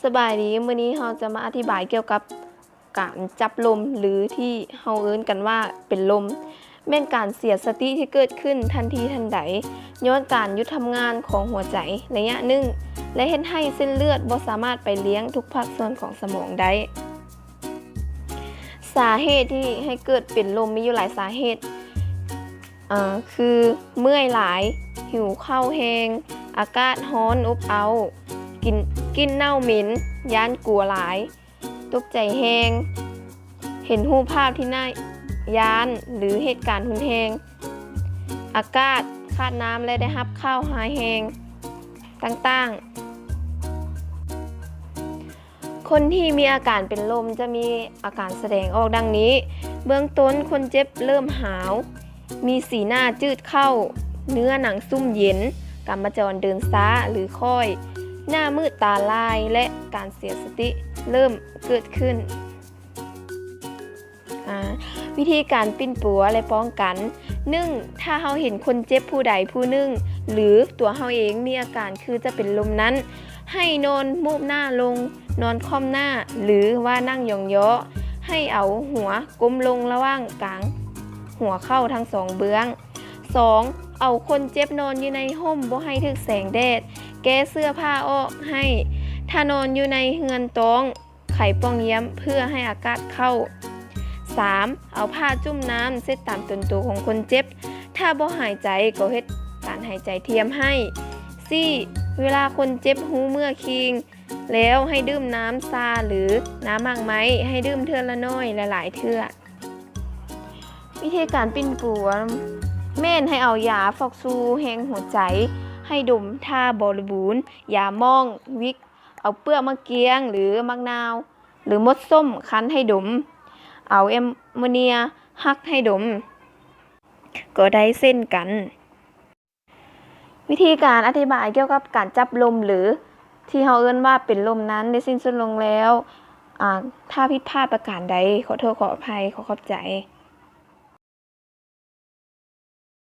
ສະບາຍດີ, ມື້ນີ້ເຮົາຈະມາອະທິບາຍກ່ຽວກັບການຈັບລົມ ຫຼື ທີ່ເຮົາເອີ້ນກັນວ່າເປັນລົມ, ແມ່ນການເສຍສະຕິທີ່ເກີດຂຶ້ນທັນທີທັນໃດ ຍ້ອນການຢຸດທຳງານຂອງຫົວໃຈໄລຍະໜຶ່ງ ແລະ ເຮັດໃຫ້ເສັ້ນເລືອດບໍ່ສາມາດໄປລ້ຽງທຸກພາກສ່ວນຂອງສະໝອງໄດ້. ສາເຫດທີ່ເຮັດໃຫ້ເກີດເປັນລົມມີຢູ່ຫຼາຍສາເຫດ ເອີ ຄື ເມື່ອຍຫຼາຍ, ຫິວເຂົ້າແຮງ, ອາກາດຮ້ອນອົບເອົາ, ກິ່ນ ກິ່ນເນົ່າເໝັນ, ຢ້ານກົວຫຼາຍ, ຕົກໃຈແຮງ, ເຫັນຮູບພາບທີ່ໜ້າຢ້ານ ຫຼື ເຫດການຮຸນແຮງ, ອາກາດຂາດນ້ຳ ແລະ ໄດ້ຮັບຂ່າວຮ້າຍແຮງຕ່າງໆ. ຄົນທີ່ມີອາການເປັນລົມຈະມີອາການສະແດງອອກດັ່ງນີ້, ເບື້ອງຕົ້ນຄົນເຈັບເລີ່ມຫາວ, ມີສີໜ້າຈືດເຂົ້າ, ເນື້ອໜັງຊຸ່ມເຢັນ, ກຳມະຈອນເດີນຊ້າ ຫຼື ຄ້ອຍ, ໜ້າມືດຕາລາຍ ແລະ ການເສຍສະຕິເລີ່ມເກີດຂຶ້ນ. ອາ ວິທີການປິ່ນປົວ ແລະ ປ້ອງກັນ. ໜຶ່ງ ຖ້າເຮົາເຫັນຄົນເຈັບຜູ້ໃດຜູ້ໜຶ່ງ ຫຼື ຕົວເຮົາເອງມີອາການຄືຈະເປັນລົມນັ້ນ, ໃຫ້ນອນໂມບໜ້າລົງ, ນອນຄ່ອມໜ້າ ຫຼື ວ່ານັ່ງຢອງຍໍ. ໃຫ້ເອົາຫົວກົ້ມລົງລະຫວ່າງກາງຫົວເຂົ່າທັງສອງເບື້ອງ. ສອງ ເອົາຄົນເຈັບນອນຢູ່ໃນຮົ່ມ ບໍ່ໃຫ້ຖືກແສງແດດ. ແກ້ເສື້ອຜ້າອອກໃຫ້. ຖ້ານອນຢູ່ໃນເຮືອນຕ້ອງ ໄຂປ່ອງຢ້ຽມເພື່ອໃຫ້ອາກາດເຂົ້າ. ສາມ ເອົາຜ້າຈຸ່ມນ້ຳເຊັດຕາມຕົນໂຕຂອງຄົນເຈັບ. ຖ້າບໍ່ຫາຍໃຈກໍເຮັດການຫາຍໃຈທຽມໃຫ້. ສີ່ ເວລາຄົນເຈັບຮູ້ເມື່ອຄີງແລ້ວ ໃຫ້ດື່ມນ້ຳຊາ ຫຼື ນ້ຳໝາກໄມ້, ໃຫ້ດື່ມເທື່ອລະໜ້ອຍ ຫຼາຍໆເທື່ອ. ວິທີການປິ່ນປົວ ແມ່ນໃຫ້ເອົາຢາຟອກຊູແຮງຫົວໃຈໃຫ້ດົມ ຖ້າບໍລິບູນ, ຢາໝອງ, ວິກ, ເອົາເປືອກໝາກກ້ຽງ ຫຼື ໝາກນາວ ຫຼື ມົດສົ້ມຄັ້ນໃຫ້ດົມ, ເອົາແອມໂມເນຍຮັກໃຫ້ດົມ ກໍໄດ້ເຊັ່ນກັນ. ວິທີການອະທິບາຍກ່ຽວກັບການຈັບລົມ ຫຼື ທີ່ເຮົາເອີ້ນວ່າເປັນລົມນັ້ນໄດ້ສິ້ນສຸດລົງແລ້ວ. ອາ ຖ້າຜິດພາດປະການໃດ ຂໍໂທດຂໍອະໄພ, ຂໍຂອບໃຈ.